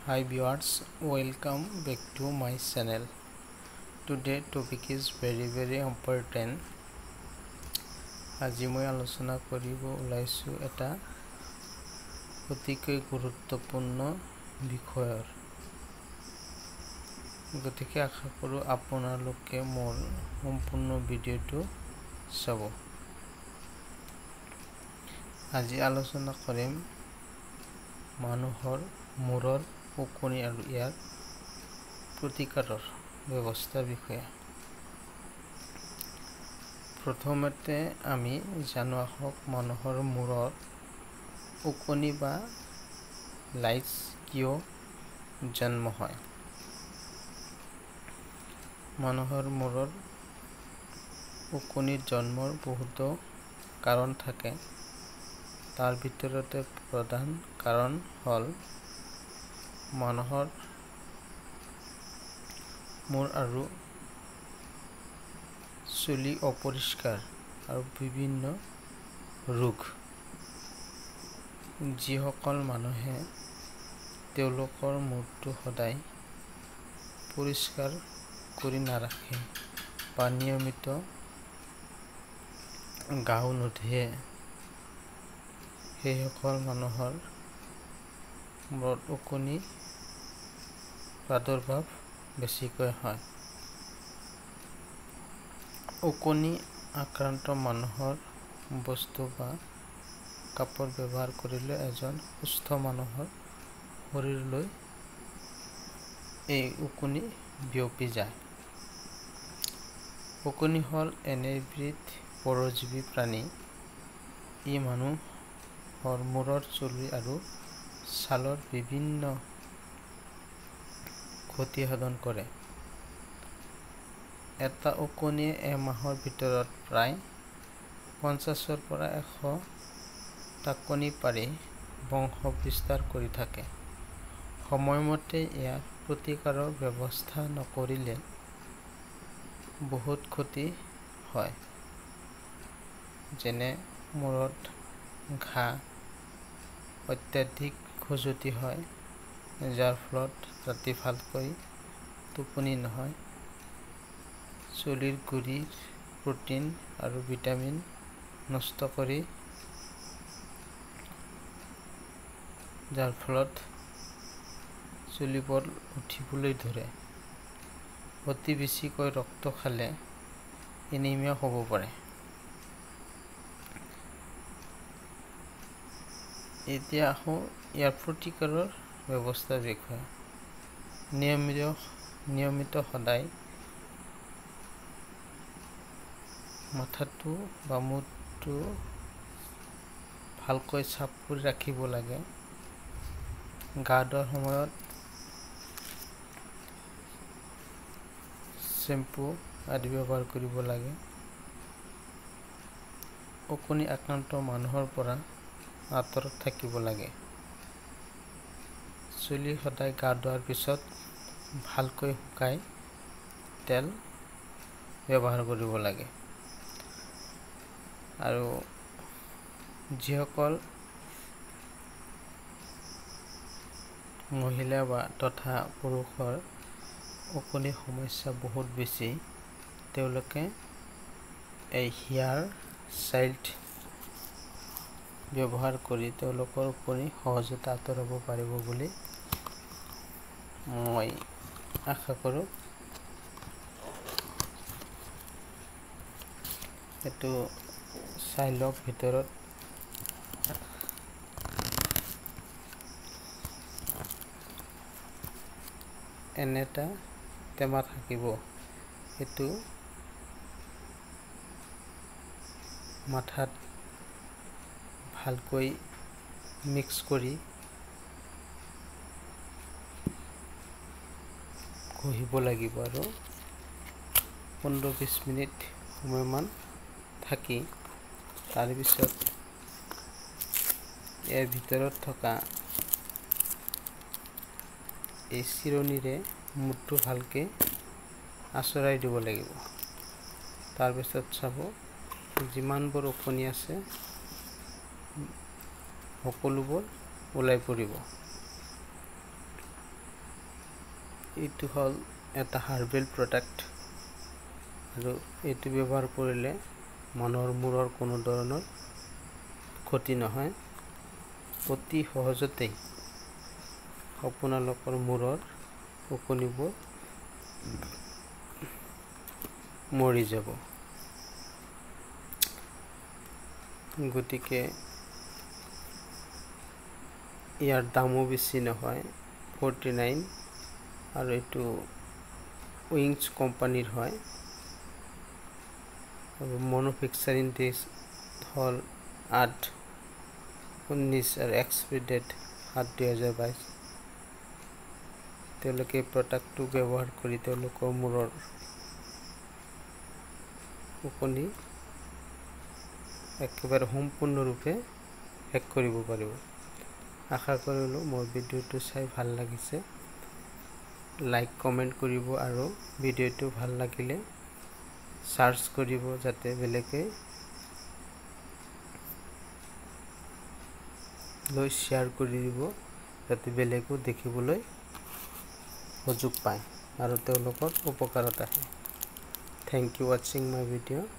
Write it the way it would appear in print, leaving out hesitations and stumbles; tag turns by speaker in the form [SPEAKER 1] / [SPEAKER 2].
[SPEAKER 1] Hi viewers, welcome back to my channel. Today topic is very very important. আজি মই আলোচনা কৰিব ওলাইছোঁ এটা অতিকৈ গুৰুত্বপূৰ্ণ বিষয়ৰ। গতিকে আশা কৰোঁ আপোনালোকে মোৰ সম্পূৰ্ণ ভিডিঅ'টো চাব। আজি আলোচনা কৰিম মানুহৰ মূৰৰ ওকণি আৰু ইয়াৰ প্ৰতিকাৰৰ ব্যৱস্থাৰ বিষয়ে। প্ৰথমতে আমি জানো আহক মানুহৰ মূৰৰ ওকণি বা লাইচ কিয় জন্ম হয়। মানুহৰ মূৰৰ ওকণিৰ জন্মৰ বহুতো কাৰণ থাকে। তাৰ ভিতৰতে প্ৰধান কাৰণ হ'ল মানুহৰ মূৰ আৰু চুলি অপৰিষ্কাৰ আৰু বিভিন্ন ৰোগ। যিসকল মানুহে তেওঁলোকৰ মূৰটো সদায় পৰিষ্কাৰ কৰি নাৰাখে বা নিয়মিত গাও নুধুৱে, সেইসকল মানুহৰ মূৰত ওকণি প্ৰাদুৰ্ভাৱ বেছিকৈ হয়। ওকণি আক্ৰান্ত মানুহৰ বস্তু বা কাপোৰ ব্যৱহাৰ কৰিলে এজন সুস্থ মানুহৰ শৰীৰলৈ এই ওকণি বিয়পি যায়। ওকণি হ'ল এনে এবিধ পৰজীৱী প্ৰাণী। ই মানুহৰ মূৰৰ চুলি আৰু ছালৰ বিভিন্ন ক্ষতি সাধন কৰে। এটা ওকণিয়ে এমাহৰ ভিতৰত প্ৰায় 50ৰ পৰা 100টা কণী পাৰি বংশ বিস্তাৰ কৰি থাকে। সময়মতে ইয়াৰ প্ৰতিকাৰৰ ব্যৱস্থা নকৰিলে বহুত ক্ষতি হয়, যেনে মূৰত ঘাঁ, অত্যাধিক খজুৱতি হয়, যাৰ ফলত ৰাতি ভালকৈ টোপনি নহয়, চুলিৰ গুৰিৰ প্ৰটিন আৰু ভিটামিন নষ্ট কৰি, যাৰ ফলত চুলিবোৰ উঠিবলৈ ধৰে। অতি বেছিকৈ ৰক্ত খালে এনিমিয়া হ'ব পাৰে। এতিয়া আহোঁ ইয়াৰ প্ৰতিকাৰৰ ব্যৱস্থাৰ বিষয়ে। নিয়মিত সদায় মাথাটো বা মূৰটো ভালকৈ চাফ কৰি ৰাখিব লাগে। গা ধোৱাৰ সময়ত শ্বেম্পু আদি ব্যৱহাৰ কৰিব লাগে। ওকণি আক্ৰান্ত মানুহৰ পৰা আঁতৰত থাকিব লাগে। চুলি সদায় গা ধোৱাৰ পিছত ভালকৈ শুকাই তেল ব্যৱহাৰ কৰিব লাগে। আৰু যিসকল মহিলা বা তথা পুৰুষৰ ওকণিৰ সমস্যা বহুত বেছি, তেওঁলোকে এই হেয়াৰ চাইল্ড ব্যৱহাৰ কৰি তেওঁলোকৰ ওকণি সহজতে আঁতৰাব পাৰিব বুলি মই আশা কৰোঁ। এইটো চাই লওক, ভিতৰত এনে এটা টেমা থাকিব, সেইটো মাথাত ভালকৈ মিক্স কৰি ঘঁহিব লাগিব আৰু 15-20 মিনিট সময়মান থাকি তাৰপিছত ইয়াৰ ভিতৰত থকা এই চিৰণিৰে মূৰটো ভালকৈ আঁচৰাই দিব লাগিব। তাৰপিছত চাব যিমানবোৰ ওকণি আছে সকলোবোৰ ওলাই পৰিব। এইটো হ'ল এটা হাৰ্বেল প্ৰডাক্ট আৰু এইটো ব্যৱহাৰ কৰিলে মানুহৰ মূৰৰ কোনো ধৰণৰ ক্ষতি নহয়। অতি সহজতেই আপোনালোকৰ মূৰৰ ওকণিবোৰ মৰি যাব। গতিকে ইয়াৰ দামো বেছি নহয়, 49, আৰু এইটো উইংছ কোম্পানীৰ হয় আৰু মেনুফেকচাৰিং ডেট হ'ল 8/19 আৰু এক্সপায়াৰী ডেট 7/2022। তেওঁলোকে প্ৰডাক্টটো ব্যৱহাৰ কৰি তেওঁলোকৰ মূৰৰ ওকণি একেবাৰে সম্পূৰ্ণৰূপে শেষ কৰিব পাৰিব। আশা কৰিলোঁ মোৰ ভিডিঅ'টো চাই ভাল লাগিছে। লাইক, কমেণ্ট কৰিব আৰু ভিডিঅ'টো ভাল লাগিলে চাৰ্চ কৰিব, যাতে বেলেগে লৈ শ্বেয়াৰ কৰি দিব, যাতে বেলেগো দেখিবলৈ সুযোগ পায় আৰু তেওঁলোকৰ উপকাৰত আহে। Thank you ৱাচিং মাই ভিডিঅ'।